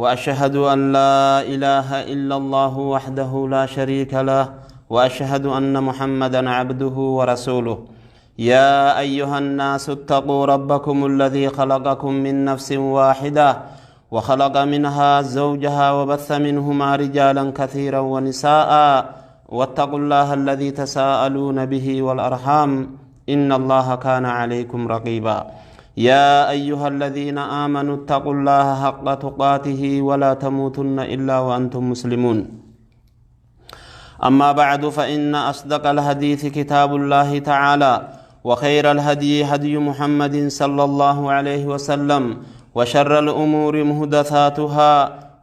وأشهد أن لا إله إلا الله وحده لا شريك له، وأشهد أن محمدا عبده ورسوله. يا أيها الناس اتقوا ربكم الذي خلقكم من نفس واحدة وخلق منها زوجها وبث منهما رجالا كثيرا ونساء، واتقوا الله الذي تساءلون به والأرحام إن الله كان عليكم رقيبا. يا أيها الذين آمنوا اتقوا الله حق تقاته ولا تموتن إلا وأنتم مسلمون. أما بعد، فإن أصدق الحديث كتاب الله تعالى، وخير الهدي هدي محمد صلى الله عليه وسلم، وشر الأمور مهدثاتها،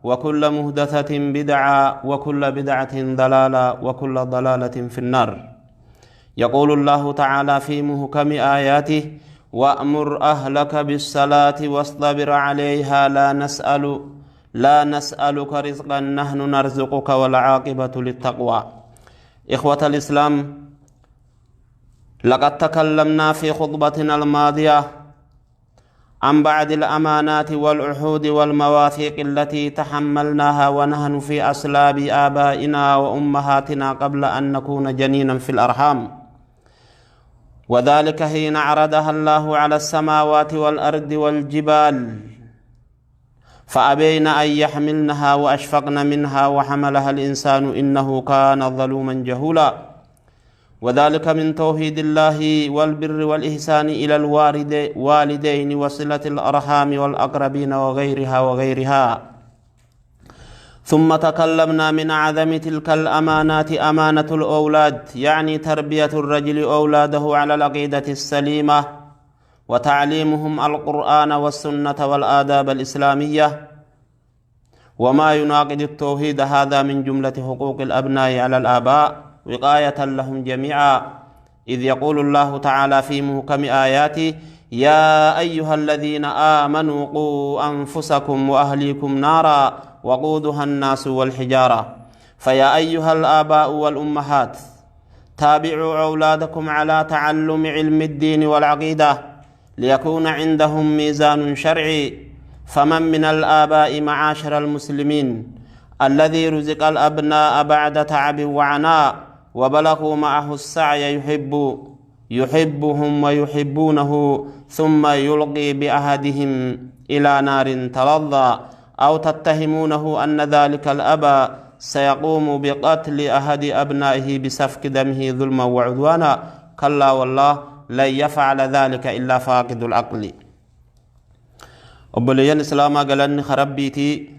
وكل مهدثة بدعة، وكل بدعة ضلالة، وكل ضلالة في النار. يقول الله تعالى في محكم آياته: وأمر أهلك بالصلاة واصطبر عليها لا نسألك رزقا نحن نرزقك والعاقبة للتقوى. إخوة الإسلام، لقد تكلمنا في خطبتنا الماضية عن بعض الأمانات والعهود والمواثيق التي تحملناها ونحن في أصلاب آبائنا وأمهاتنا قبل أن نكون جنينا في الأرحام، وذلك حين عرضها الله على السماوات والأرض والجبال فأبين أن يحملنها وأشفقن منها وحملها الإنسان إنه كان ظلوما جهولا. وذلك من توحيد الله والبر والإحسان إلى الوالدين وصلة الأرحام والأقربين وغيرها وغيرها. ثم تكلمنا من عدم تلك الأمانات أمانة الأولاد، يعني تربية الرجل أولاده على العقيدة السليمة وتعليمهم القرآن والسنة والآداب الإسلامية وما يناقض التوحيد، هذا من جملة حقوق الأبناء على الآباء وقاية لهم جميعا، إذ يقول الله تعالى في محكم آياته: يا أيها الذين آمنوا قوا أنفسكم وأهليكم نارا وقودها الناس والحجارة. فيا أيها الآباء والأمهات، تابعوا أولادكم على تعلم علم الدين والعقيدة ليكون عندهم ميزان شرعي. فمن من الآباء معاشر المسلمين الذي رزق الأبناء بعد تعب وعناء وبلغوا معه السعي يحبهم ويحبونه، ثم يلقي بأحدهم إلى نار تلظى، أو تتهمونه أن ذلك الأب سيقوم بقتل أحد أبنائه بسفك دمه ظلما وعدوانا؟ كلا والله، لن يفعل ذلك إلا فاقد العقل. Obboleeyyan Islaamaa، galanni Rabbiitii،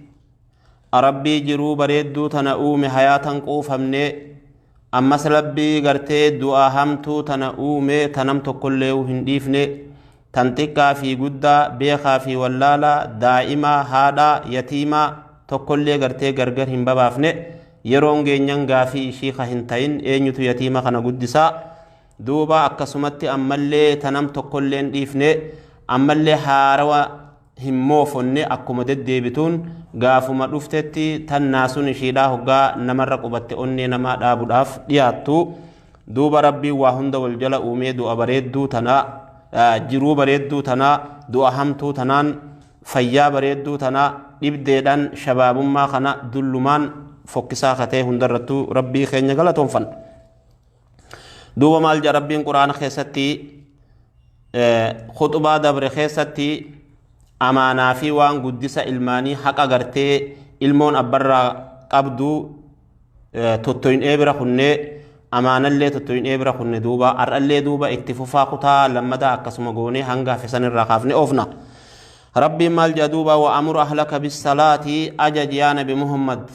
Rabbii jiruu bareedduu tana uume, hayaatan quufamne. Ammas Rabbii gartee du'aa hamtuu tana uume, tanam tokkollee hin dhiifne, tan xiqqaa fi guddaa, beekaa fi wallaalaa, daa'imaa, haadhaa, yatiimaa tokkollee gartee gargar hin babaafne. Yeroon geenyan gaafii ishii ka hin ta'in, eenyutu yatiima kana guddisaa? Duuba akkasumatti ammallee tanam tokkollee hin dhiifne, ammallee haarawa hin moofonne. Akkuma deddeebituun gaafuma dhuftetti tan naasuun ishiidhaa hoggaa namarra qubatte onnee namaa dhaabuudhaaf dhiyaattu. Duuba Rabbiin waa hunda wal jala uumee, du'a bareedduu tanaa, jiruu bareedduu tanaa, du'a hamtuu tanaan, fayyaa bareedduu tanaa, dhibdeedhaan, shabaabummaa kana, dullumaan fokkisaa katee hundarrattuu Rabbii keenya galatoonfan. Duuba maal jedha Rabbiin Quraana keessatti? Khuxubaa dabre keessatti amaanaa fi waan guddisa ilmaanii, haqa gartee ilmoon abbarraa qabdu tottoyin bira kunnee, amaanallee tottoyin bira kunne. Duuba har'allee duuba itti fufaa kutaa lammadaa akkasuma goonee hanga hafe san irraa kaafne oofna. Rabbiin maal jedha duuba? وأمر أهلك بالصلاة، ajaj yaa Nabi Muhammad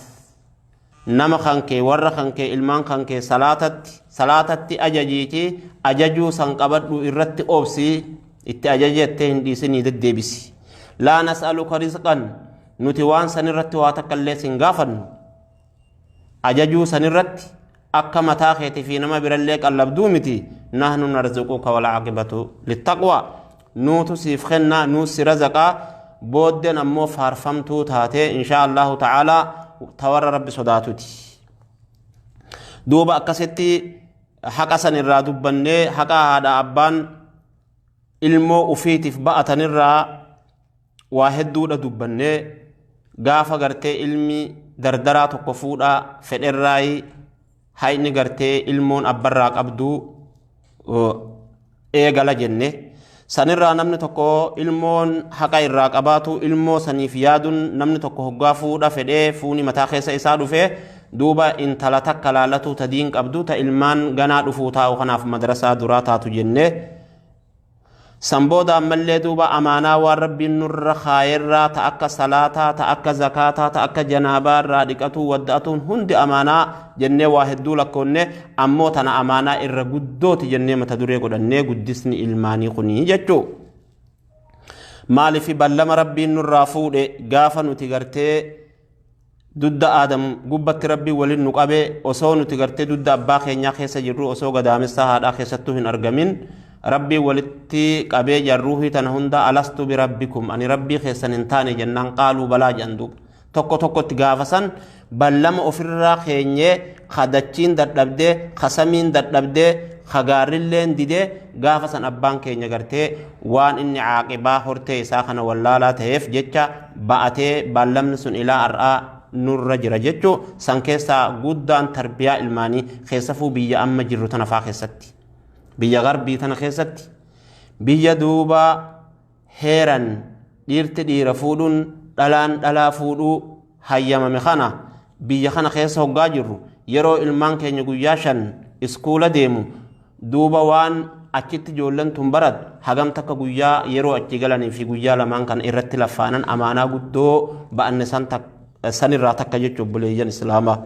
nama kankee, warra kankee, ilmaan kankee salaatatti ajajiiti. Ajajuu san qabadhu, irratti obsi, itti ajajettee hin dhiisinii, deddeebisi. لا نسألك رزقا، nuti waan san irratti waa takka illee sin gaafannu. Ajajuu san irratti akka mataa keetii fi nama birallee qallabduu miti. نحن نرزقك والعاقبة للتقوى، nuutu siif kennaa, nuu si razaqaa. Booddeen ammoo faarfamtuu taate إن شاء الله تعالى ta warra Rabbi sodaatuti. Duuba akkasitti haqa san irraa dubbannee, haqa haadha abbaan ilmoo ufiitiif ba'atanirraa waa hedduudha dubbannee. Gaafa gartee ilmi dardaraa tokko fuudhaa fedherraayi hayni gartee ilmoon abbarraa qabduu eegala jenne. Sanirraa namni tokko ilmoon haqa irraa qabaatu, ilmoo saniif yaaduun namni tokko hoggaa fuudha fedhee fuuni mataa keessa isaa dhufee, duuba intala takka laalatu ta diin qabdu, ta ilmaan ganaa dhufuu taa'u kanaaf madrasaa duraa taatu jenne. San booda ammallee duuba amaanaa waan Rabbiin nurra kaayerraa, ta akka salaataa, ta akka zakaataa, ta akka janaabaa irraa dhiqatuu wadda'atuun hundi amaanaa jennee waa hedduu lakkoonne. Ammoo tana amaanaa irra guddooti jennee mata duree godhannee guddisni ilmaanii kunii jechuu. Maaliif ballama Rabbiin nurraa fuudhe? Gaafa nuti gartee dudda Aadam gubbatti Rabbiin waliin nu qabe, osoo nuti gartee dudda abbaa keenyaa keessa jirru, osoo gadaamessaa haadhaa keessattuu hin argamin, Rabbiin walitti qabee jarruuhii tana hunda "Alastu birabbikum?" Ani Rabbii keessan hin taane jennaan, "Qaaluu balaa" jedhan. Duuba tokko tokkotti gaafasan ballama ofirraa keenyee, kadachiin dadhabdee, kasamiin dadhabdee, kagaarrilleen didee, gaafa san abbaan keenya gartee waan inni caaqibaa hortee isaa kana wallaalaa ta'eef jecha ba'atee ballamni sun ilaa har'aa nurra jira jechuu. San keessaa guddaan tarbiyaa ilmaanii, keessafuu biyya amma jirru tana faa keessatti, biyya garbii tana keessatti, biyya duuba heeran dhiirti dhiira fuudhuun, dhalaan dhalaa fuudhuu hayyamame kana, biyya kana keessa hoggaa jirru, yeroo ilmaan keenya guyyaa 5 iskuula deemu, duuba waan achitti ijoolleen tun barat hagam takka guyyaa yeroo achi galanii fi guyyaa lamaan kana irratti laffaanan, amaanaa guddoo ba'anne sanirraa takka jechuu, obboleeyyan islaamaa.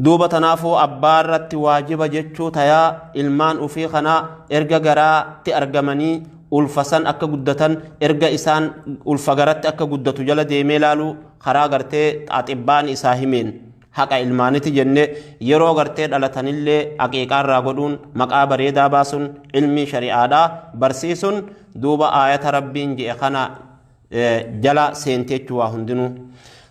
Duuba tanaafuu abbaa irratti waajiba jechuu tayaa ilmaan ufii kana erga garaatti argamanii ulfasan akka guddatan, erga isaan ulfa garatti akka guddatu jala deemee laaluu, karaa gartee xaaxibbaan isaa himeen haqa ilmaaniti jenne. Yeroo gartee dhalatanillee aqiiqaarraa godhuun, maqaa bareedaa baasuun, ilmii shari'aadhaa barsiisuun, duuba aayata Rabbiin je'e kana jala seentee waa hundinuu.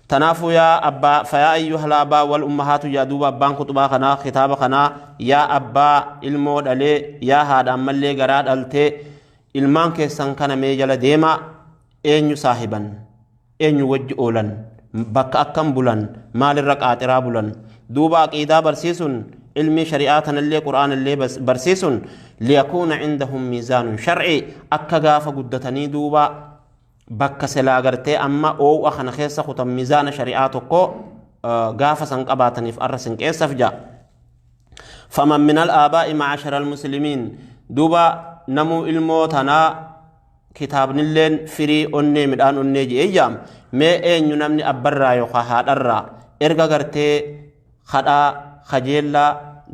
Tanaafuu yaa abbaa, "Fayaa ayyuhal abbaa wal ummahaatu" yaa duuba abbaan kutubaa kanaa, kitaaba kanaa, yaa abbaa ilmoo dhalee, yaa haadha ammallee garaa dhaltee, ilmaan keessan kana mee jala deemaa. Eenyu saahiban? Eenyu wajji oolan? Bakka akkam bulan? Maalirra qaaxiraa bulan? Duuba aqiidaa barsiisuun, ilmii shari'aa tanallee, qur'aanallee barsiisuun, liyakuuna cindahum miizaanun shar'i, akka gaafa guddatanii duuba bakka silaa gartee amma oow'a kana keessa kutan miizaana shari'aa tokko gaafa san qabaataniif arra sinqeessaf ja'a. فمن من الآباء معاشر المسلمين، دوبا نمو ilmoo tanaa kitaabnilleen firii onnee midhaan onnee je'ee jaam. Mee eenyu namni abbarraa yookaan haadharraa erga gartee kadhaa kajeellaa,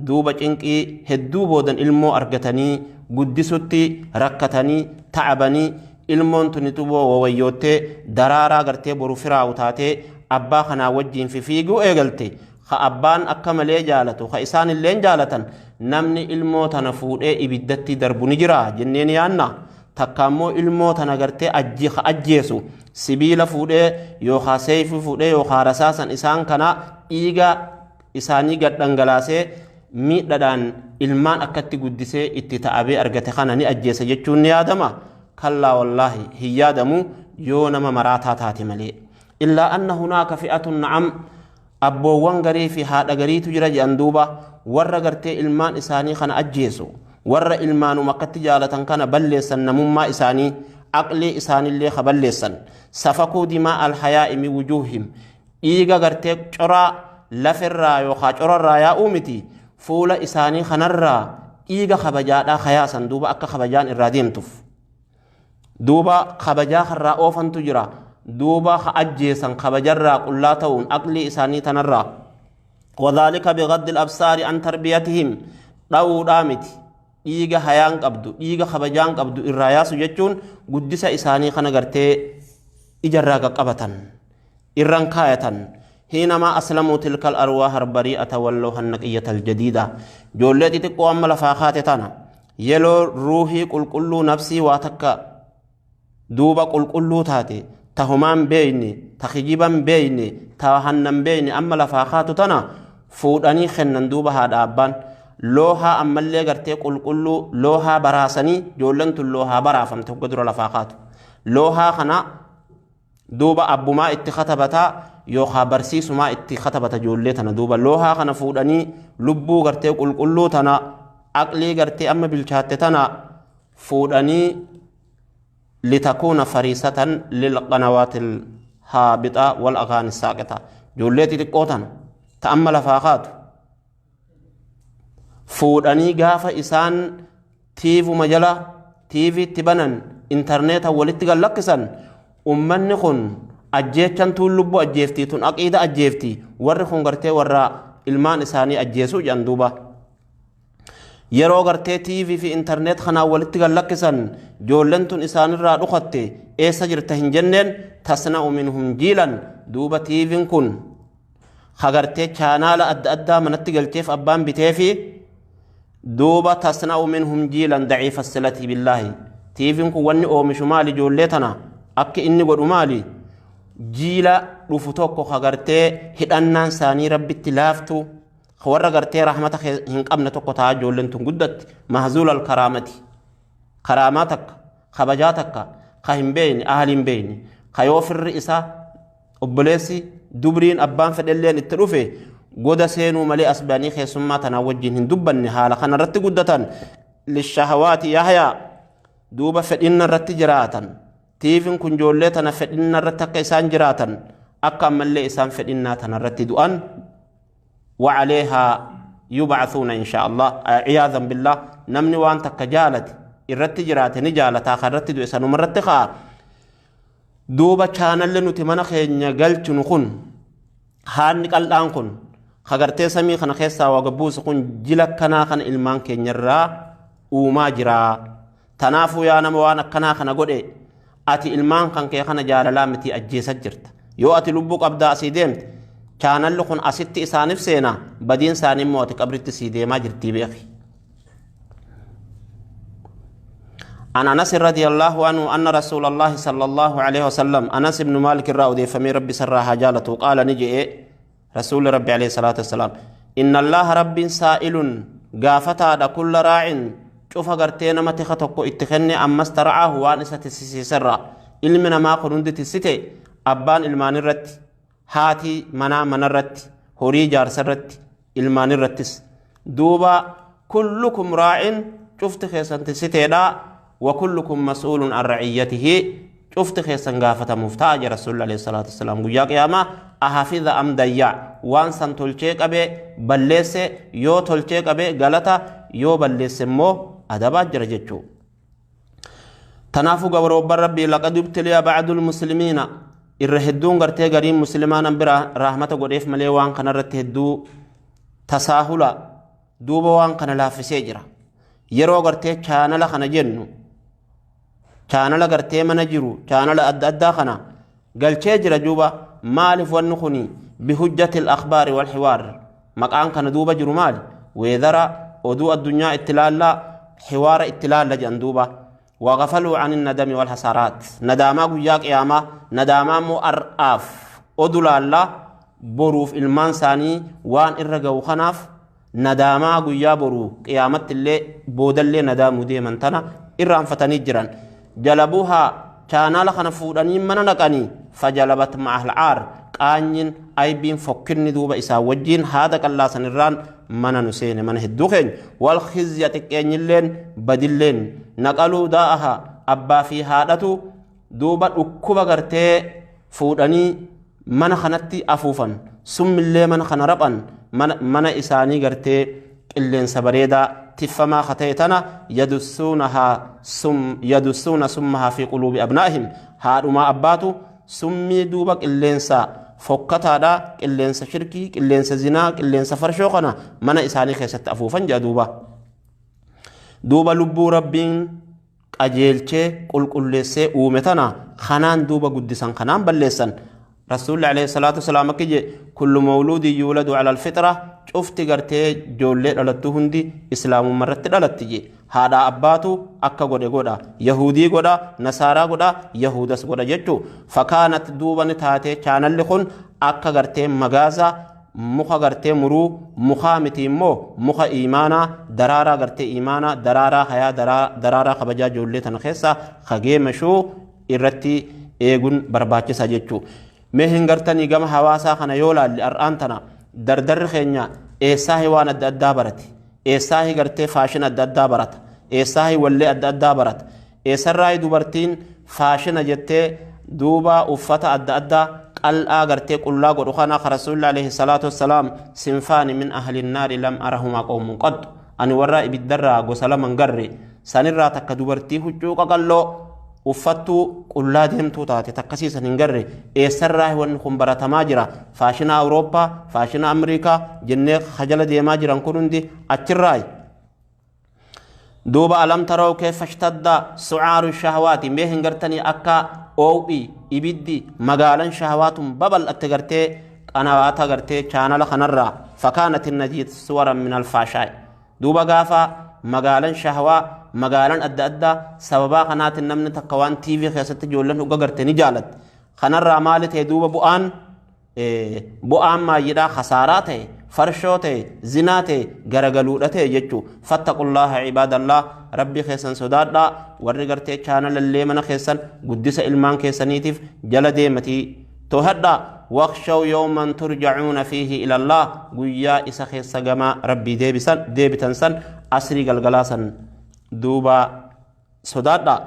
duuba cinqii hedduu boodan ilmoo argatanii guddisutti rakkatanii ta'abanii, ilmoon tuni tuboo wawayyoottee daraaraa gartee boru firaa'u taatee abbaa kanaa wajjiin fifiiguu eegalte, ka abbaan akka malee jaalatu, ka isaan illeen jaalatan, namni ilmoo tana fuudhee ibiddatti darbu ni jira jenneen yaanna? Takka ammoo ilmoo tana gartee ka ajjeesu, sibiila fuudhee yookaan seeyfii fuudhee yookaan rasaasan isaan kana dhiiga isaanii gad dhangalaasee miidhadhaan ilmaan akkatti guddisee itti ta'abee argate kana ni ajjeesa jechuun ni yaadama? Kallaa wallaahi, hin yaadamu yoo nama maraataa taate malee. Illaa anna hunaaka fi'atun, na'am, abboowwan garii fi haadha gariitu jira jedhan. Duuba warra gartee ilmaan isaanii kana ajjeesu, warra ilmaanuma akkatti jaalatan kana balleessan, namummaa isaanii, aqlii isaaniillee ka balleessan, safakuu dimaa alhayaa'i min wujuuhim, dhiiga gartee coraa lafarraa yookaan corarraa yaa'uu miti, fuula isaanii kanarraa dhiiga kabajaadhaa kayaasan. Duuba akka kabajaan irraa deemtuuf duuba kabajaa karraa oofantu jira. Duuba ka ajjeesan kabajarraa qullaa ta'uun aqlii isaanii tanarraa. وذلك بغض الأبصار عن تربيتهم، dhawuudhaa miti, dhiiga hayaan qabdu, dhiiga kabajaan qabdu irraa yaasu jechuun guddisa isaanii kana gartee ijarraa qaqqabatan, irran kaayatan. حينما أسلموا تلك الأرواح البريئة واللوح النقية الجديدة، joollee xixiqqoo amma lafaa kaate tana, yeroo ruuhii qulqulluu, nafsii waa takka duuba qulqulluu taate, ta humaan beeyne, ta kijiban beeyne, ta hannan beeyne amma lafaa kaatu tana fuudhanii kennan. Duuba haadha abbaan loohaa ammallee gartee qulqulluu loohaa baraasanii, ijoolleen tun loohaa baraafamte hogga dura lafaa kaatu, loohaa kana Duuba abbumaa itti katabataa yookaan barsiisumaa itti katabata ijoollee tana. Duuba loohaa kana fuudhanii lubbuu gartee qulqulluu tana, aqlii gartee amma bilchaatte tana fuudhanii, litakuuna fariisatan lilqanawaatil haabixaa wal agaani saaqita. Ijoollee xixiqqoo tana ta amma lafaa kaatu fuudhanii, gaafa isaan tiivuma jala tiiviitti banan, intarneeta walitti gallakkisan, ummanni kun ajjeechan tuun lubbuu ajjeeftii, tun aqiida ajjeeftii, warri kun gartee warra ilmaan isaanii ajjeesuu jedhan. Duuba yeroo gartee tiivii fi intarneet kanaan walitti gallakkisan, ijoolleen tun isaanirraa dhukatte, eessa jirta hin jenneen. Tasna'u minhum jiilan. Duuba tiiviin kun hagartee chaanaala adda addaa manatti galcheef, abbaan biteefi. Duuba tasna'u minhum jiilan daciifa silati billaahi. Tiiviin kun wanni oomishu maali? Ijoollee tana akka inni godhu maali? Jiila dhufu tokko hagartee hidhannaan isaanii Rabbitti laaftu, warra gartee rahmata hin qabne tokko ta'a. Ijoolleen tun guddatti mahzuul alkaraamati, karaamaa takka, kabajaa takka ka hin beeyne, ahli hin beeyne, ka yoo firri isaa, obboleessi, dubriin, abbaan fedhelleen itti dhufe goda seenuu malee as ba'anii keessummaa tanaa wajjin hin dubbanne, haala kanarratti guddatan. Lishahawaati yahyaa. Duuba fedhinna irratti jiraatan. Tiiviin kun ijoollee tana fedhinna irratti akka isaan jiraatan, akka ammallee isaan fedhinnaa tana irratti du'an. وعليها يبعثون إن شاء الله، عياذا بالله. نمني وان تك جالت irratti jiraate ni jaalataa, kan irratti du'e sanuma irratti kaa. Duuba chaanalli nuti mana keenya galchinu kun, haanni qal'aan kun, kagartee samii kana keessaa waa gabbuusu kun, jila akkanaa kana ilmaan keenyarraa uumaa jira. Tanaafuu yaa nama waan akkanaa kana godhe, ati ilmaan kan kee kana jaalalaa miti, ajjeesa jirta. Yoo ati lubbuu qabdaa asii deemte, chaanalli kun asitti isaaniif seena, badiin isaanii immoo ati qabritti sii deemaa jirtii beeki. عن انس رضي الله عنه ان رسول الله صلى الله عليه وسلم، انس بن مالك الراودي فمي ربي سرها جالته، قال نجي رسول ربي عليه الصلاه والسلام: ان الله رب سائل، غافتا كل راع، شوف غرتي نما تخ tokko itti kenne, ammas tara'aahu, waan isa tissisiiserra. Ilmi namaa kun hundi tissite. Abbaan ilmaan irratti, haati manaa manarratti, horii jaarsa irratti, ilmaan irrattis. Duuba kullukum raa'in, cufti keessan tissiteedha. وكلكم مسؤول عن رعيته، cufti keessan gaafatamuuf ta'a jira Rasuulli alayhi salaatu wassalaam guyyaa qiyaamaa. Ahafiza am dayyaa, waan san tolchee qabee balleesse. Yoo tolchee qabee galata, yoo balleesse immoo adabaa jira jechuu. Tanaafuu gabroobban Rabbii, laqad ubtiliya bacdu lmuslimiina, irra hedduun gartee gariin muslimaa nan bira rahmata godheef malee waan kanarratti hedduu tasaahula. Duuba waan kana laaffisee jira. Yeroo gartee chaanala kana jennu, chaanala gartee mana jiru, chaanala adda addaa kana galchee jira. Duuba maaliif wanni kuni bihujjati al-akhbaari wal-hiwaar maqaan kana duuba jiru maali? Weedara oduu addunyaa itti laallaa, hiwaara itti laalla jedhan. Duuba وغفلوا عن الندم والحسرات، نداما قيا قياما، نداما مو أرآف oduu laalla, boruuf ilmaan isaanii waan irra ga'u kanaaf nadaamaa guyyaa boruu qiyaamatti illee boodallee nadaamuu deeman tana irraanfatanii jiran. Jalabuuhaa, chaanaala kana fuudhanii mana naqanii, fajalabat ma'al caar, qaanyin, aybiin, fokkinni duuba isaa wajjiin haada qallaa sanirraan mana nu seene, mana hedduu keenya. Wal khizya, xiqqeenyilleen badilleen. Naqaluu daa'aha, abbaa fi haadhatu duuba dhukkuba gartee fuudhanii mana kanatti afuufan, summillee mana kana raphan, mana isaanii gartee qilleensa bareedaa tiffamaa ka ta'e tana. Yadussuunahaa sum, yadussuuna summahaa fi quluubi abnaa'ihim. Haadhumaa abbaatu summii duuba qilleensa fokkataadha, qilleensa shirkii, qilleensa zinaa, qilleensa farshoo kana mana isaanii keessatti afuufan jedha. Duuba lubbuu Rabbiin qajeelchee qulqulleessee uume tana kanaan duuba guddisan, kanaan balleessan. Rasuulli alayhi salaatu wasalaam akka jedhe: kullu mawluudin yuuladu ala alfitra, cufti gartee ijoollee dhalattu hundi islaamummaa irratti dhalatti je. Haadhaa abbaatu akka godhe godha, yahuudii godha, nasaaraa godha, yahudas godha jechuu. Fakaanat, duuba ni taate chaanalli kun akka gartee magaaza muka gartee muruu, mukaa miti immoo muka iimaanaa, daraaraa gartee iimaanaa, daraaraa hayaa, daraaraa kabajaa ijoollee tana keessa kageemashuu irratti. Eeguun barbaachisa jechuu. Mee hin gartanii, gama hawaasaa kana yoo laalle, har'aan tana dardarri keenya eessaa waan adda addaa barate? Eessaa gartee faashina adda addaa barata? Eessaa wallee adda addaa barata? Eessarraa dubartiin faashina jettee duuba uffata adda addaa qal'aa gartee qullaa godhu kana? Rasuulli عليه الصلاة والسلام صنفان من أهل النار لم أرهما قوم قط, ani warra ibiddarraa gosa lama hin garre. Sanirraa takka dubartii huccuu qaqalloo uffattuu qullaa deemtuu taate, takkasiisan hin garre. Eessarraa wanni kun baratamaa jira? Faashina Awurooppaa, faashina Amriikaa jennee hajala deemaa jiran kun hundi achirraayi. Duuba ألم تروا كيف اشتد سعار الشهوات, mee hin gartanii akka oow'i ibiddi magaalan shahawaatun babal'atte gartee qanawaata gartee chaanala kanarraa? فكانت النتيجة صورا من الفحشاء. Duuba gaafa magaalan shahawaa, magaalan adda addaa, sababaa kanaatiin namni takka waan TV keessatti ijoolleen dhuga garte ni jaalatte. Kanarraa maali ta'e duuba bu'aan? Bu'aan maayidhaa? Khasaaraa ta'e, farshoo ta'e, zinaa ta'e, garagaluudha ta'e jechuu. فاتقوا الله عباد الله, rabbi keessan sodaadhaa. Warri gartee chaanalallee mana keessan guddisa ilmaan keessaniitiif jala deematii tohadhaa. واخشوا يوما ترجعون فيه إلى الله, guyyaa isa keessa gama rabbii deebisan deebitan san, asrii galgalaasan duuba sodaadhaa.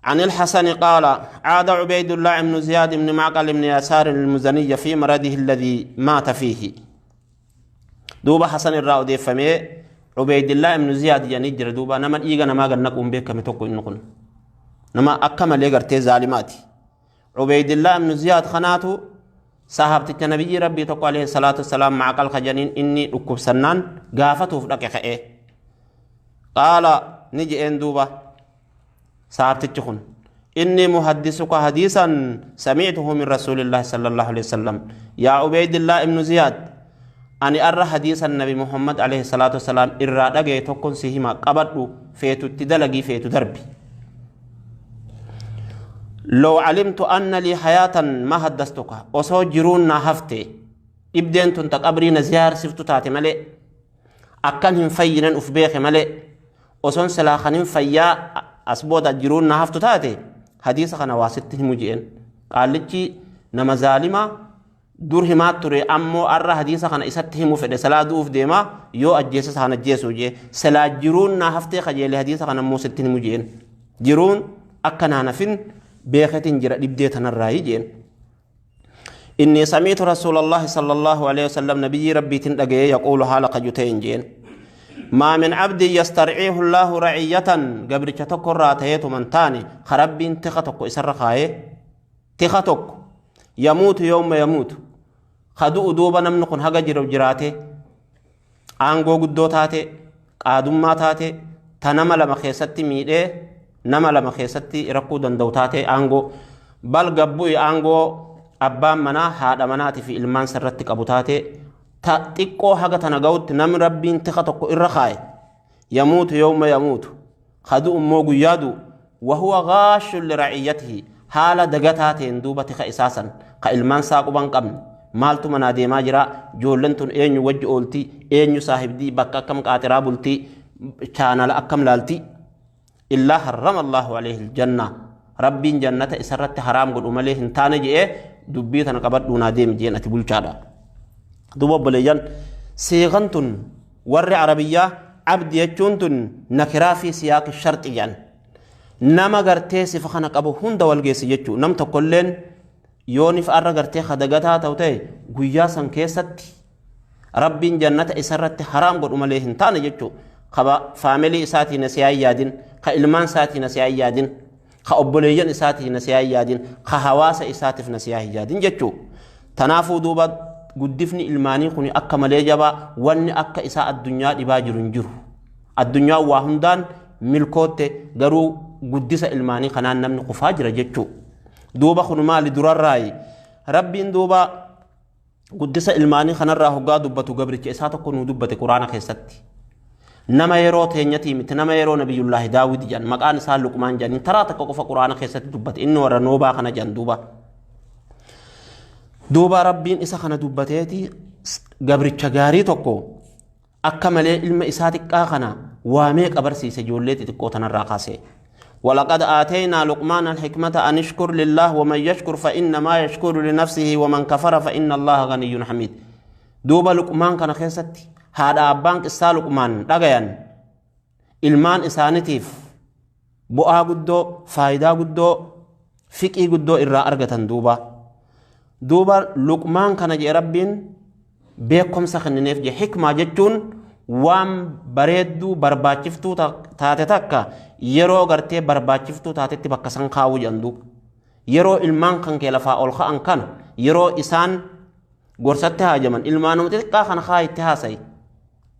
عن الحسن قال: عاد عبيد الله بن زياد بن معقل بن يسار المزني في مرضه الذي مات فيه. دوبا حسن الراو ديفمي عبيد الله بن زياد يعني جرى. دوبا نما إيغا نما غنقوم بك متوكو إنقن نما أكمل يغرتي ظالماتي. عبيد الله بن زياد خناتو صاحبتك نبي ربي تقو عليه الصلاة والسلام معقل خجنين إني ركوب سنان غافته فدك خئه. قال نجي إن دوبا صاحبتك خن: إني محدثك حديثا سمعته من رسول الله صلى الله عليه وسلم. يا عبيد الله بن زياد، أني أرى حديث النبي محمد عليه الصلاة والسلام إرى دقي تكون سيهما قبض فيتو تدلقي فيتو دربي. لو علمت أن لي حياة ما حدثتك, osoo jiruun na hafte, dhibdeen tun ta qabrii na ziyaarsiftu taate malee, akkan hin fayyinan uf beeke malee, osoon silaa kanin fayyaa as booda jiruun na haftu taate, hadiisa kana waa sitti himu je'en. Qaallichi nama zaalimaa dur himaa ture, ammoo arra hadiisa kana isatti himu fedhe. Salaa du'uuf deemaa, yoo ajjeesa isaan ajjeesu jee, silaa jiruun na haftee kajeele, hadiisa kana immoo sitti himu jeen. Jiruun akka naan hafin beeketin jira dhibdee tanarraayi jeen. إني سمعت رسول الله صلى الله عليه وسلم, نبي ربي تندقى, يقول حال قجتين جين: ما من عبد يسترعيه الله رعية, قبل تكر راتيت من تاني خرب تختك إسر خايه تختك, يموت يوم يموت, خدو دوبا نمنكن هجا جرو جراته, aangoo guddoo taate, qaadummaa taate, ta nama lama keessatti miidhee nama lama keessatti rakkuu danda'u taate, aangoo bal gabbu'i, aangoo abbaan manaa haadha manaatii fi ilmaan sirratti qabu taate, ta xiqqoo haga tana ga'utti namni rabbiin tika tokko irra kaaye, يموت يوم يموت, kadu immoo guyyaa du'u, وهو غاش لرعيته, haala dagataa ta'een duuba tika isaasan ka ilmaan isaa quban qabne, maaltu manaa deemaa jira, ijoolleen tun eenyu wajji ooltii, eenyu saahibdii, bakka akkam qaaxiraa bultii, chaanala akkam laaltii, إلا حرم الله عليه الجنة, rabbiin jannata isarratti haraam godhu malee hin taane je'ee. Dubbii tana qabadhuu naa deemi jeen, ati bulchaadha. Duuba obboleeyyan, seeqan tun warri arabiyyaa عبد jechuun tun نكرة في سياق الشرط jedhan. Nama gartee sifa kana qabu hunda wal geessi jechuu. Nam tokkolleen yoonif arra gartee hadagataa ta'u ta'e, guyyaa san keessatti rabbiin jannata isarratti haraam godhu malee hin taane jechuu. Kaba faamilii isaatii na siyaa yaadin, ka ilmaan isaatii na siyaa yaadin, ka obboleeyyan isaatii na siyaa yaadin, ka hawaasa isaatiif na siyaa yaadin jechuu. Tanaafuu duuba guddifni ilmaanii kun akka malee jabaa. Wanni akka isaa addunyaa dhibaa jiru hin jiru. Addunyaa waa hundaan milkootte, garuu guddisa ilmaanii kanaan namni kufaa jira jechuu. Duuba kun maali durarraayi? Rabbiin duuba guddisa ilmaanii kanarraa hoggaa dubbatu, gabricha isaa tokko nuu dubbate quraana keessatti. Nama yeroo teenyatii miti, nama yeroo nabiyullaahi Daawid jedhan, maqaan isaa Luqmaan jedhan. Taraa takka qofa quraana keessatti dubbate inni, warra noobaa kana jedhan. Duuba rabbiin isa kana dubbateeti, gabricha gaarii tokko akka malee ilma isaa xiqqaa kana waamee qabarsiise. Ijoollee xixiqqoo tanarraa kaasee ولقد آتينا لقمان الحكمة أن اشكر لله ومن يشكر فإنما يشكر لنفسه ومن كفر فإن الله غني حميد. دوبا لقمان كان خيستي هذا أبان قصة لقمان دغيان ilmaan isaaniitiif bu'aa guddoo faayidaa guddoo fiqii guddoo irraa argatan. Duuba Luqmaan kana jee Rabbiin beekumsa kennineef jee. Hikmaa jechuun waan bareedduu barbaachiftuu taate takka yeroo gartee barbaachiftuu taatetti bakka san kaawuu jedhan. Duuba yeroo ilmaan kan kee lafaa ol ka'an kana, yeroo isaan gorsatti haajaman, ilmaanuma xixiqqaa kana kaa itti haasayi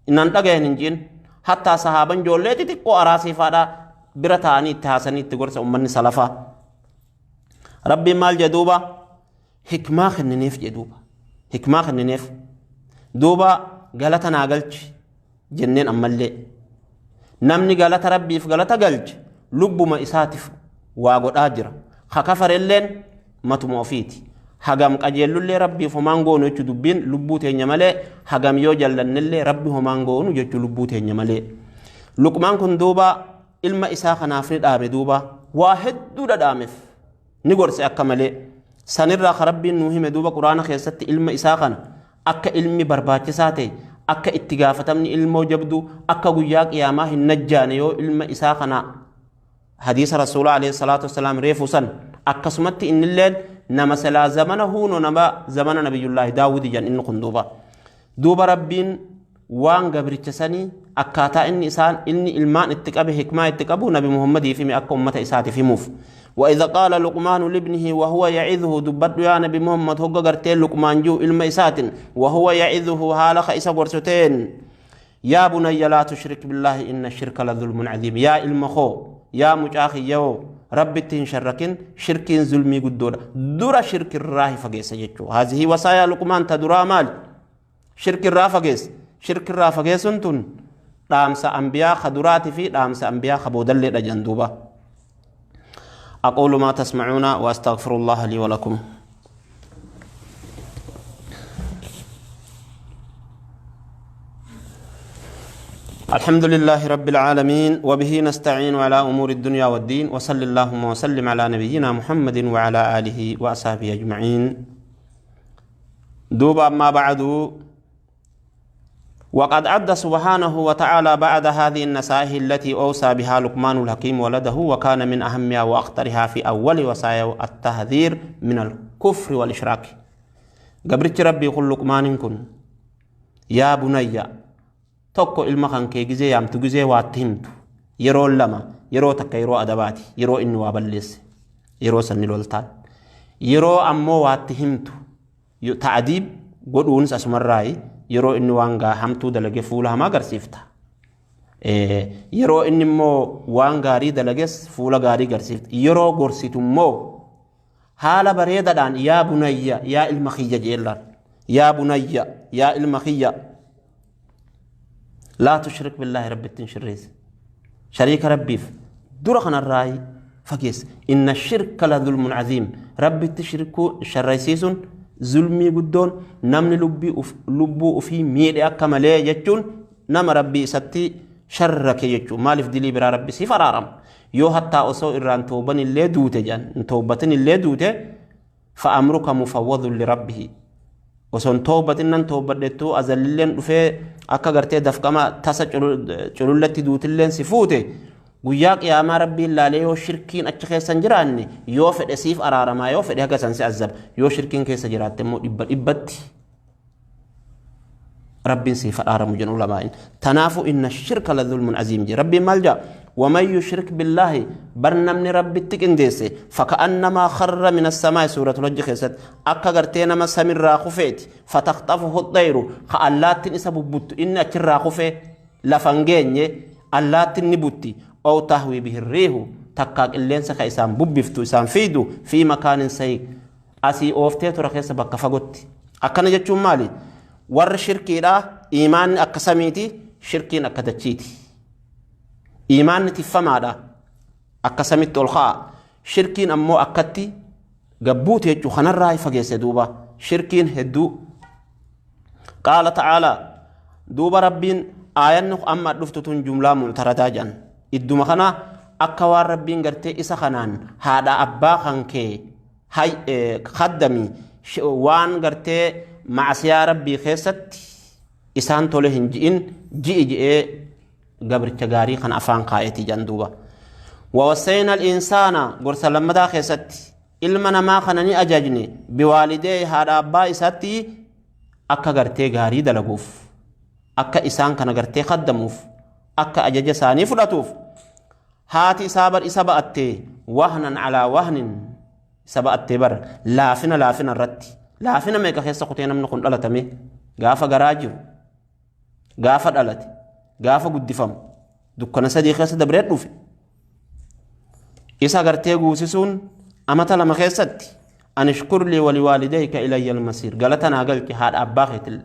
innan dhagayan hin jiin. Hattaa sahaaban ijoollee xixiqqoo araasii faadhaa bira ta'anii itti haasanii itti gorsa ummanni salafaa. Rabbiin maal jedhe duuba? Hikmaa kennineef jedhe. Duuba hikmaa kennineef. Duuba galata naa galchi jenneen. Ammallee namni galata Rabbiif galata galche lubbuma isaatiif waa godhaa jira. Hakafarelleen matuma ofiiti. Hagam qajeellullee Rabbiif homaan goonu jechuu dubbiin lubbuu teenya malee, hagam yoo jallannellee Rabbi homaan goonu jechuu lubbuu teenya malee. Luqmaan kun duuba ilma isaa kanaaf ni dhaame. Duuba waa hedduu dhadhaameef, ni gorse akka malee. Sanirraa ka Rabbiin nuu hime duuba Quraana keessatti ilma isaa kana akka ilmi barbaachisaa ta'e, akka itti gaafatamni ilmoo jabdu, akka guyyaa qiyaamaa hin najjaane yoo ilma isaa kana. Hadiisa Rasuula alayhi salaatu wasalaam reefu san akkasumatti innilleen nama silaa zamana huuno nama zamana Nabiyullaahi Daawudi jan inni kun. Duuba Rabbiin waan gabricha sanii akkaataa inni isaan inni ilmaan itti qabe, hikmaa itti qabu Nabi Muhammadiif hime akka ummata isaatiif himuuf. وإذا قال لقمان لابنه وهو يعظه، دبت يا نبي محمد هو غرتي لقمان جو ilma isaatin وهو يعظه haala إسا gorsuteen: يا بني لا تشرك بالله إن الشرك لظلم عظيم. Yaa ilma koo, yaa mucaa kiyyoo, Rabbitti hin sharrakin, shirkiin zulmii guddoodha. Dura shirki irraa fageessa jechuudha. هذه وصايا لقمان. Ta duraa maali? Shirki irraa fageessa. Shirki irraa fageessuun tun dhaamsa ambiyaa ka duraatii fi dhaamsa ambiyaa ka boodalleedha jan duuba. أقول ما تسمعون وأستغفر الله لي ولكم. الحمد لله رب العالمين وبه نستعين على أمور الدنيا والدين، وصل اللهم وسلم على نبينا محمد وعلى آله وأصحابه أجمعين. دوب أما بعد، وقد أدى سبحانه وتعالى بعد هذه النصائح التي أوصى بها لقمان الحكيم ولده، وكان من أهمها وأخطرها في أول وصايا التحذير من الكفر والإشراك. Gabrichi Rabbii kun Luqmaan kun يا بني. Tokko, ilma kan kee gizee yaamtu, gizee waatti himtu, yeroo lama: yeroo takka yeroo adabaati, yeroo inni waa balleesse, yeroo sanni loltaan. Yeroo ammoo waatti himtu, ta'adiib godhuunis asumarraayi, yeroo inni waan hamtuu dalage fuula hamaa agarsiifta. Yeroo inni immoo waan gaarii dalages fuula gaarii agarsiifta. Yeroo gorsitu immoo haala bareedaadhaan يا بني, yaa ilma kiyya jeellaan. يا بني, yaa ilma kiyya, لا تشرك بالله, Rabbittiin shirreesse, shariika Rabbiif dura kanarraa fageesse. إن الشرك لظلم عظيم. Rabbitti shirkuu sharraysiisuun zulmii guddoon namni lubbuu ofii miidhe akka malee jechuun nama Rabbii isatti sharrake jechuun. Maaliif? Dilii biraa Rabbi siif araarama yoo hattaa osoo irraan tooban illee duute jedhan, hin toobatin illee duute, فأمرك مفوض لربه. Osoo hin toobatin nan toobadhettuu azalilleen dhufee akka gartee dafqama tasa culullatti duutilleen si fuute, guyyaa qiyaamaa Rabbiin laalee yoo shirkiin achi keessa hin jiraanne yoo fedhe siif araaramaa, yoo fedhe haga san si azzaba. Yoo shirkiin keessa jiraatte immoo dhibba dhibbatti Rabbiin siif araaramu jedhu ulamaa'in. Tanaafu إن الشرك لظلم عظيم je Rabbiin. Maal jaa? ومن يشرك بالله, bar namni Rabbitti qindeesse, فكأنما خر من السماء, سورة الحج keessatti, akka gartee nama samirraa kufeeti. فتخطفه الطير, ka allaattiin isa bubbuttu. Inni achirraa kufe lafan geenye, allaattiin ni butti. أو تهوي به الريح, takkaa qilleensa ka isaan bubbiftu, isaan fiidu, في مكان سحيق, asii ooftee tura keessa bakka fagotti. Akkana jechuun maali? Warri shirkiidha, imaanni akka samiiti, shirkiin akka dachiiti. Imaanni tiffamaadha, akka samitti ol ka'a. Shirkiin ammoo akkatti gabbuute jechuu. Kanarraa fageesse duuba shirkiin hedduu. قال تعالى, duuba Rabbiin aayanni amma dhuftu tun جملة معترضة jedhan idduma kana. Akka waan Rabbiin gartee isa kanaan haadha abbaa kan kee kaddami waan gartee macasiyaa Rabbii keessatti isaan tole hin ji'in ji'i ji'ee gabricha gaarii kan afaan kaa'eeti jedhan duuba. Wawassayna al-insaana gorsa lammataa keessatti ilma namaa kana ni ajajne biwaalidee haadha abbaa isaatti akka gartee gaarii dalaguuf, akka isaan kana gartee kaddamuuf, akka ajaja isaanii fudhatuuf. Haati isaa bar isa ba'attee wahnan alaa wahnin isa ba'attee bar laafina laafina irratti laafina meeqa keessa kutee namni kun dhalatame gaafa garaa jiru, gaafa dhalate, gaafa guddifamu dukkana sadii keessa dabree dhufe. Isa gartee guusisuun amata 2 keessatti anishkur lii waliwaalidayka ilayya almasiir, galata naa galchi haadha abbaa keetil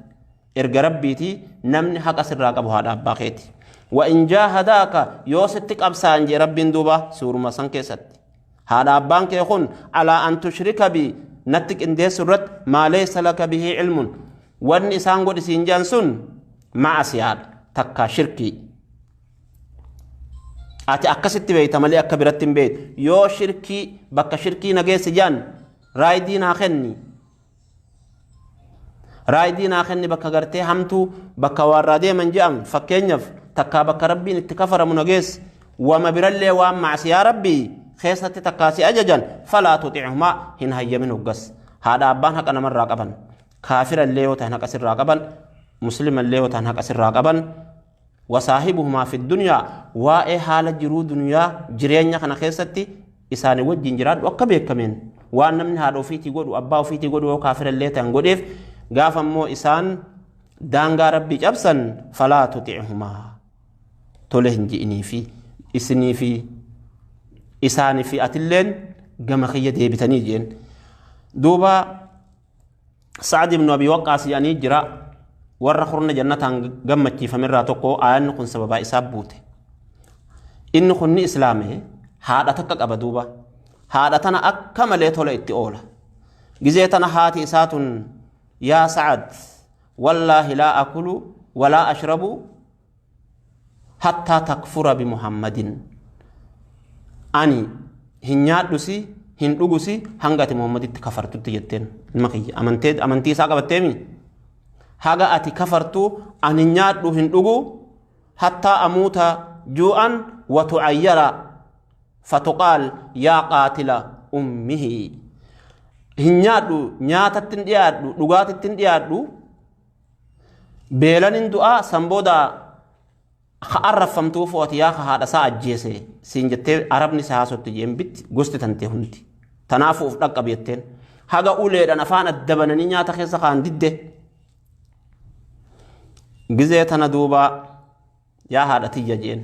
erga Rabbiitii namni haqa sirraa qabu haadha abbaa keeti. Wa in jaahadaaka yoo sitti qabsaan jee Rabbiin duuba suuruma san keessatti haadha abbaan kee kun alaa an tushrika bi natti qindeessu irratti maa laysa laka bihi ilmun, wanni isaan godhi siin jedhan sun ma'asiyaadha takkaa shirkii. Ati akkasitti beekta malee akka biratti hin beektu. Yoo shirkii bakka shirkii nageessi jedhan raayidii naa kenni. Raayidii naa kenni bakka gartee hamtuu bakka waarraa deeman jedhan fakkeenyaaf takkaa bakka Rabbiin itti kafaramu nageessi. Wama birallee waan macsiyaa Rabbii keessatti takkaa si ajajan falaa tuxicumaa hin hayyamin hoggas. Haadha abbaan haqa namarraa qaban. Kaafirallee yoo ta'an haqa sirraa qaban. Muslimallee yoo ta'an haqa sirraa qaban. Wasaahibuhumaa fi dunyaa waa'ee haala jiruu dunyaa jireenya kana keessatti isaanii wajjin jiraadhu akka beekameen waan namni haadha ofiitii godhu abbaa ofiitii godhu yoo kaafirallee ta'an godheef gaafa immoo isaan daangaa Rabbii cabsan falaa tuxicuhumaa tole hin ji'inii fi isinii fi isaanii fi atilleen gama kiyya deebitanii jeen. Duuba Sa'ad ibn Abi Waqqaas jedhanii jira warra kurna jannataan gammachiifamerraa tokko aayanni kun sababaa isaa buute. Inni kun ni islaame haadha takka qaba duuba. Haadha tana akka malee tola itti oola. Gizee tana haati isaa tun yaa Sa'ad wallaahi laa akulu walaa ashrabu hattaa takfura bi Muhammadin. Ani hin nyaadhusi hin dhugusi hanga ati Muhammaditti kafartutti jetteen ilma kiyya amantee amantii isaa qabatteemi haga ati kafartu ani hin nyaadhu hin dhugu hattaa amuuta juu'an wa tu'ayyara fatuqaal yaa qaatila ummihi hin nyaadhu nyaatatti hin dhiyaadhu dhugaatitti hin dhiyaadhu beelan hin du'aa san booda ka arrafamtuu fo'ati yaa ka haadha isaa ajjeese siin jettee arabni si haasotti jeen bitti gosti tantee hundi tanaafuu of dhaqqabi jetteen haga uleedhaan afaan adda bananii nyaata keessa kaan didde gizee tana duuba yaa haadha tiyya jeen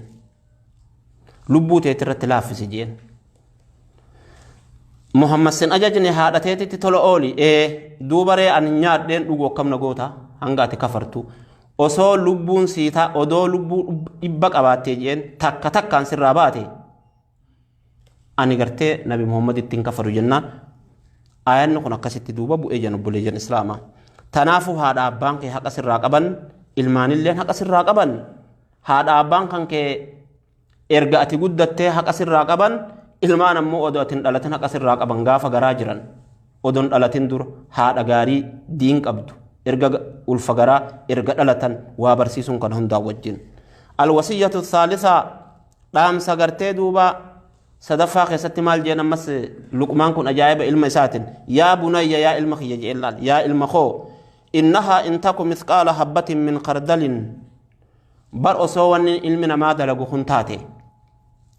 lubbuu teeti irratti laaffisi jeen Muhammad sin ajajne haadha teetitti tola ooli ee duuba ree ani nyaadheen dhugu akkam na goota hanga ati kafartu osoo lubbuun siitaa odoo lubbuu dhibba qabaattee jeen takka takkaan sirraa baate ani gartee Nabi Muhammaditti hin kafaru jennaan aayanni kun akkasitti duuba bu'ee jan obboleeyyan Islaamaa. Tanaafuu haadha abbaan kee haqa sirraa qaban ilmaanilleen haqa sirraa qaban haadha abbaan kan kee erga ati guddattee haqa sirraa qaban ilmaan ammoo odoo ati hin dhalatin haqa sirraa qaban gaafa garaa jiran odoo hin dhalatin dura haadha gaarii diin qabdu erga ulfa garaa erga dhalatan waa barsiisuun kan hundaa wajjin. Alwasiyyatu thaalithaa dhaamsa gartee duuba sadaffaa keessatti maal jeen ammas Luqmaan kun ajaa'iba ilma isaatiin yaa bunayya yaa ilma kiyya jeen laal yaa ilma koo innahaa in taku mithqaala habbatin min khardalin bar osoo wanni ilmi namaa dalagu kun taate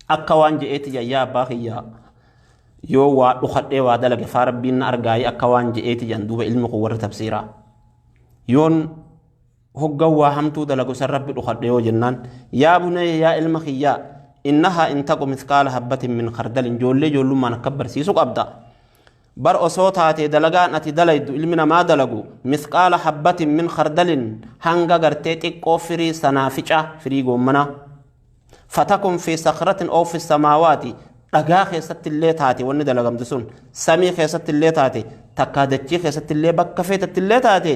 akka waan je'eeti jedhan yaa abbaa kiyya yoo waa dhukadhee waa dalage faa Rabbiin na argaayee akka waan je'eeti jedhan duuba ilmi kun warri tafsiiraa yoon hoggan waa hamtuu dalagu san Rabbi dhukadhe yoo jennaan yaa bunayya yaa ilma kiyyaa innahaa in taqu mithqaala habbatin min khardalin ijoollee ijoollummaan akka barsiisu qabda bar osoo taatee dalagaan ati dalaydu ilmi namaa dalagu mithqaala habbatin min khardalin hanga gartee xiqqoo firii sanaafica firii goommanaa fatakun fi sakratin oo fi samaawaati dhagaa keessatti illee taate wanni dalagamtu sun samii keessatti illee taate takkaa dachii keessatti illee bakka feetetti illee taate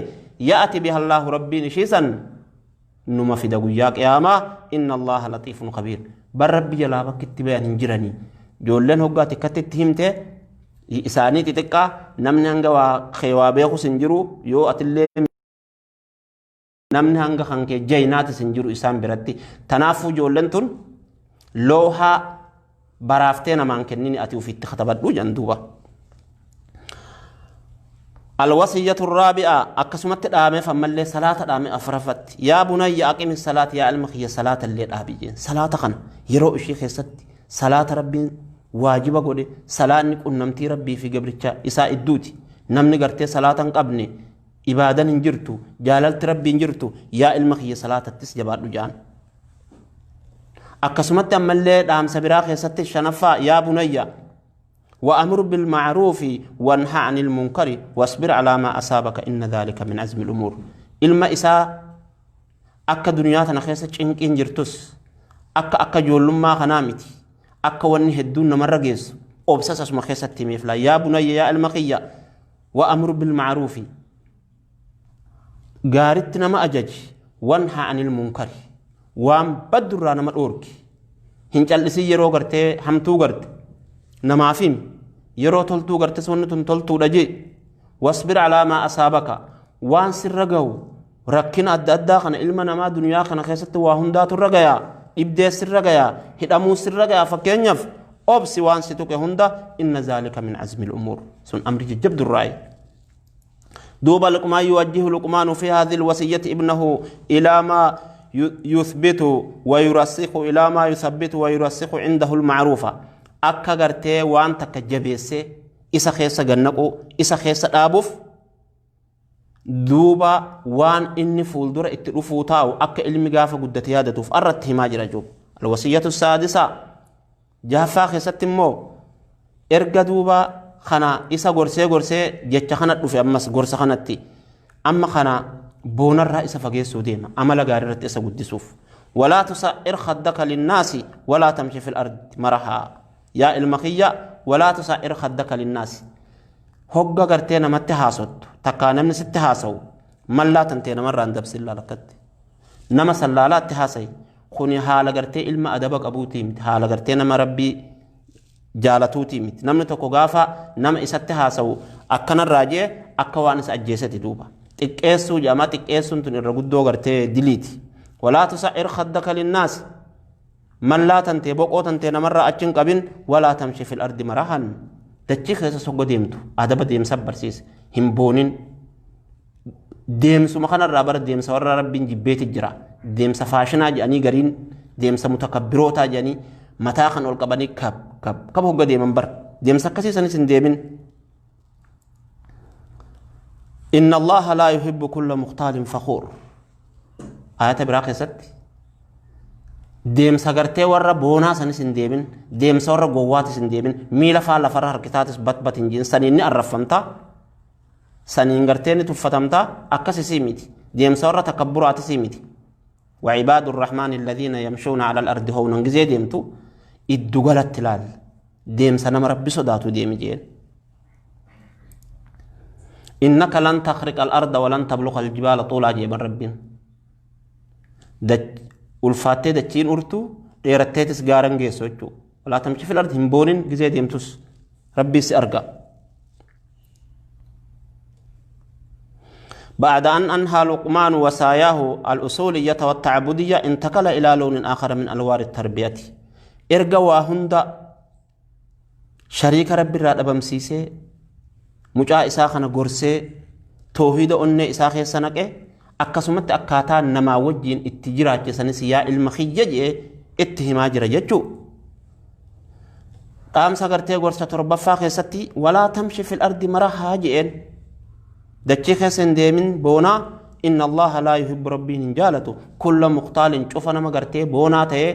ya'ati biha Allaahu Rabbiin ishii san numa fida guyyaa qiyaamaa inna Allaaha latiifun khabiir. Bar Rabbi jalaa bakki itti bayan hin jiranii. Ijoolleen hoggaa xiqqatti itti himte isaanii xixiqqaa, namni hanga waa kee waa beekus hin jiru, yoo atillee namni hanga kan kee jaynaatis hin jiru isaan biratti. Tanaafuu ijoolleen tun loohaa baraaftee namaan kennini, ati ofiitti katabadhu jedhan duuba. الوصية الرابعة أكسمت دامي فمالي صلاة دامي أفرفت. يا بني أقم الصلاة، يا المخي صلاة اللي دابيين صلاة خن يرو إشي خيست صلاة ربي واجبة قولي صلاة نكون نمتي ربي في قبرتها إساء الدوتي نمني قرتي صلاة قبني إبادة نجرتو جاللت ربي نجرتو. يا المخي صلاة التسجبات جان. أكسمت أمالي دام سبرا خيست الشنفة. يا بني وأمر بالمعروف وانهى عن المنكر واصبر على ما أصابك إن ذلك من عزم الأمور. إلما إسا أكا دنياتنا خيسة چنكين جرتس أكا أكا جولما خنامتي أكا وني هدون مرة جيس أبسس اسم خيسة تيميفلا. يا بني يا المقية وأمر بالمعروف قارتنا ما أجج وانهى عن المنكر وام بدر ما الأورك هنجلسي يرو غرتي همتو غرت نمافيم يرو تلتو غرتي سونتون تلتو دجي واصبر على ما أصابك وان سرغو ركن أدى أدى خنا إلما نما دنيا خنا خيست وهندات الرغيا إبدي سرغيا هدمو سرغيا فكينيف أبسي وان ستوك هندا إن ذلك من عزم الأمور سن أمر جبد الرأي. دوب لقمان يوجه لقمان في هذه الوصية ابنه إلى ما يثبت ويرسخ إلى ما يثبت ويرسخ عنده المعروفة. أكا غرتي وان تكجبيسي إسا خيسا غنقو إسا خيسا دابوف دوبا وان إني فولدر اتلفو تاو أكا علمي غافة قدتي يادتوف أردت هما جوب. الوصية السادسة جافا خيسا تمو إرقا دوبا خنا إسا غرسي غرسي جتش خنا تلفي أمس غرسة خنا تي أما خنا بونر رئيس فقيسو ديما أما لغاري إسا قدسوف. ولا تسعر خدك للناس ولا تمشي في الأرض مرحا. يا المخية ولا تسعر خدك للناس هقا غرتينا ما تهاسوت تقانا من ست هاسو ملا تنتينا مرة اندب سلا لكت نما سلالات تهاسي خوني حالا غرتي إلما أدبك أبو تيمت حالا غرتينا ما ربي جالتو تيمت نمن تكو غافا نما إسات هاسو أكنا الراجي أكوانس أجيستي دوبا تكيسو جاما تكيسو تن الرقودو غرتي دليتي. ولا تسعر خدك للناس من لا تنتي بقو تنتي نمر أجن قبن ولا تمشي في الأرض مرحا دتشي خيسا سوغو ديمتو أدب ديم سبر سيس هم بونين ديم سمخنا الرابر ديم سور ربين جبيت الجرا ديم سفاشنا جاني غرين ديم سمتكبروتا جاني متاخن والقبني كب كب كب هو ديم بر ديم سكسي سنسن ديمين. إن الله لا يحب كل مختال فخور. آيات براقي ست ديم سغرتي ورا بونا سنسن ديمين ديم سور غوات سن ديمين ميلا فالا فر حركتات بات بات انجين سنيني عرفمتا سنين غرتيني تفتمتا اكس سيميتي ديم سور تكبرات سيميتي. وعباد الرحمن الذين يمشون على الارض هونا غزي ديمتو ادغلت تلال ديم سنم ربي صداتو ديم جين. إنك لن تخرق الأرض ولن تبلغ الجبال طولا جيب ربين دج ulfaattee dachiin urtu dheeratteetis gaaran geessu jechuudha. Walaa tamchi fil ardi hin boonin gizee deemtus rabbii si arga. بعد أن أنهى لقمان وصاياه الأصولية والتعبدية انتقل إلى لون آخر من ألوان التربية. إرجع وهند شريك ربي راد أبمسيسي مجا إساخنا غرسي توحيد أن إساخي سنك akkasumatti akkaataa namaa wajjiin itti jiraachisanis yaa ilma kiyya jee itti himaa jira jechuu. Dhaamsa gartee gorsa torbaffaa keessatti walaa tamshi fil ardi marahaa je'een dachii keessa hin deemin boonaa inna allaha laa yuhibbu rabbiin hin jaalatu kulla muqtaalin cufa nama gartee boonaa ta'ee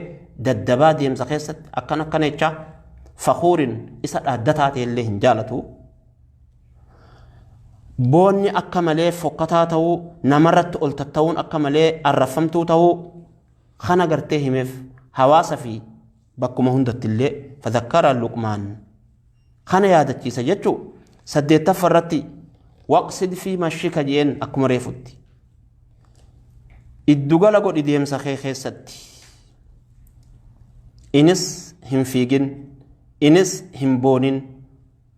daddabaa deemsa keessatti akkan akkana jecha fakhuurin isa dhaaddataa ta'e illee hin jaalatu. Boonni akka malee fokkataa ta'uu namarratti ol tatta'uun akka malee arrafamtuu ta'uu kana gartee himeef hawaasa fi bakkuma hundatti illee fadhakkara Luqmaan kana yaadachiisa jechuu. Saddeettaffaa irratti waqsid fi mashika jeen akkuma reefutti iddugala godhi deemsa kee keessatti Inis hin fiigin, inis hin boonin,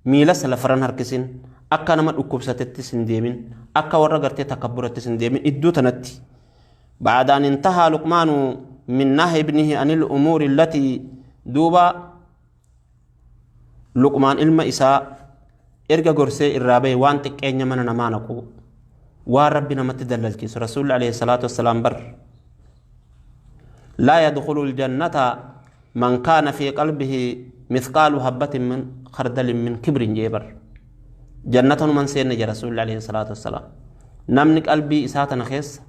miilas lafarran harkisin, akka nama dhukkubsatettis hin deemin, akka warra gartee takabburattis hin deemin iddoo tanatti. بعد أن انتهى لقمان من نهي ابنه عن الأمور التي دوبا لقمان ilma isaa erga gorsee irraa bahe, waan xiqqeenya mana namaa naquu, waan Rabbi namatti dallalchiisu. Rasuulli عليه الصلاة والسلام bar لا يدخل الجنة من كان في قلبه مثقال حبة من خردل من كبر jee bar. Jannata numan seenne je Rasuulli عليه الصلاة والسلام. Namni qalbii isaa tana keessa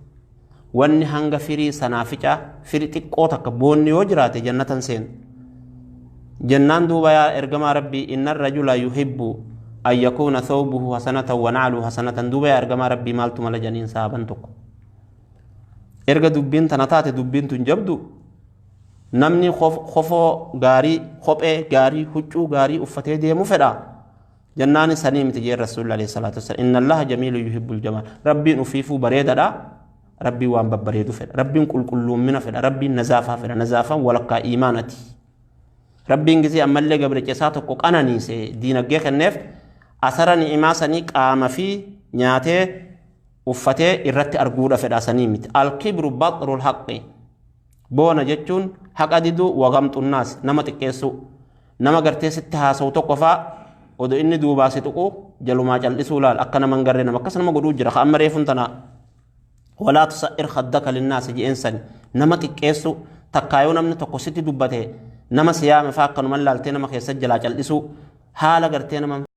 wanni hanga firii sanaaficaa, firii xiqqoo takka boonni yoo jiraate, jannatan seenu jennaan. Duuba yaa ergamaa Rabbii, إن الرجل يحب أن يكون ثوبه حسنة ونعله حسنة. Duuba yaa ergamaa Rabbii, maaltu mala janiin saaban tokko. Erga dubbiin tana taate, dubbiin tun jabdu, namni kofoo gaarii, kophee gaarii, huccuu gaarii uffatee deemu fedha jennaan, sanii miti jeen Rasuulli عليه الصلاة والسلام. إن الله جميل يحب الجمال. Rabbiin ufiifuu bareedadha, Rabbiin waan babbareedu fedha, Rabbiin qulqulluumina fedha, Rabbiin nazaafaa fedha. Nazaafaan walakkaa iimaanati. Rabbiin gisee ammallee gabricha isaa tokko qananiise, diinagdee kenneef, asara ni'imaa sanii qaama fi nyaatee uffatee irratti arguudha fedha. Sanii miti. الكبر بطر الحق. Boona jechuun haqa diduu, وغمط الناس, nama xiqqeessuu, nama gartee sitti haasa'u tokko faa odoo inni duubaa si tuqu jalumaa cal'isuu, laal akka nama hin garree. Nama akkas nama godhuu jira. Ka amma reefun tana ولا تصعر خدك للناس je'een sani, nama xiqqeessu. Takkaayoo namni tokko sitti dubbate, nama siyaame faa akkanuma laaltee nama keessa jalaa cal'isuu, haala gartee nama